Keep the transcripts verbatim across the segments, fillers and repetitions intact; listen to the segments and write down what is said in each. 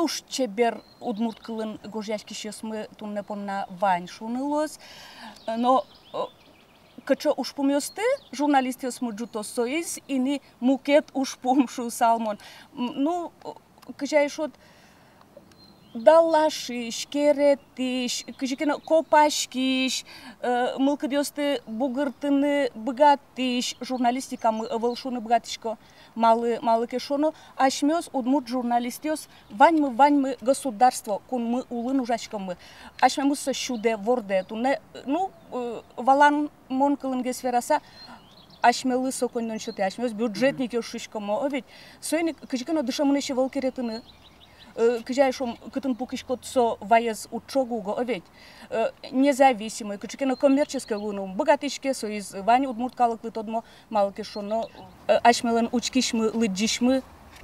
Туж чебер удмурт кылын гожъяськисьёсмы туннэ понна вань, шуыны луоз. Но, э, кыӵе ужпумъёсты журналистъёсмы ӝуто, соиз ини мукет ужпум, шуысал мон. М, ну, э, кызьы ай шуод, даллашись, керетӥсь, кызьы ке но копаськись, э, мылкыдъёсты бугыртыны быгатӥсь журналистикамы ӧвӧл шуыны быгатӥсько. Малы, малы ке шуоно, асьмеос, удмурт журналистъёс, ваньмы, ваньмы государство, кунмы улын ужаськомы. Асьмемыз со сюдэ, вордэ, туннэ, ну, э, валан мон кылынгес вераса, асьмелы со коньдон сётэ, асьмеос бюджетникъёс шуиськомы, о ведь. Соин ик кызьы ке но дышемын ӧвӧл керетыны. Э, кызьы ай шуом, кытын пукиськод, со ваез уд ӵог уго, о ведь. Э, независимой, кыӵе ке но коммерческой луыны ум быгатӥське, соиз вань удмурт калыклы тодмо, малы ке шуоно, э, асьмелэн учкисьмы, лыдӟисьмы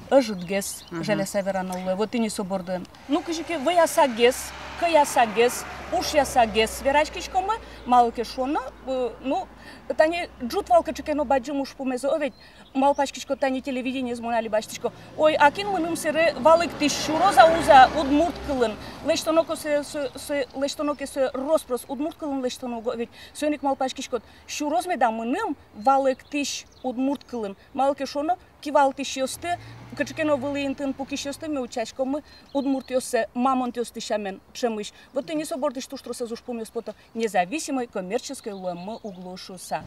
ӧжытгес, жаляса верано луэ. Вот ини со бордын. Ну, кызьы ке вӧясагес, кӧясагес, ушъясагес вераськиськомы, малы ке шуоно, э, ну, тани ӝут вал кыӵе ке но бадӟым ужпумез, о ведь. Малпаськисько, тани телевидениез мон али басьтӥсько. Ой, а кин мыным сэре валэктӥсь, сюроз-а, уз-а удмурт кылын? Лэсьтоно ке сое, сое, сое, лэсьтоно ке сое рос-прос, удмурт кылын лэсьтоно уго ведь. Соин ик малпаськиськод, сюроз меда мыным валэктӥсь удмурт кылын? Малы ке шуоно, кивалтӥсьёсты, кыӵе ке но вылӥ интыын пукисьёсты ми утчаськомы удмуртъёссэ мамонтъёсты сямен ӵемысь. Вот тӥни со бордысь туж тросэз ужпумъёс пото, независимой, коммерческой луэммы уг луы шуыса.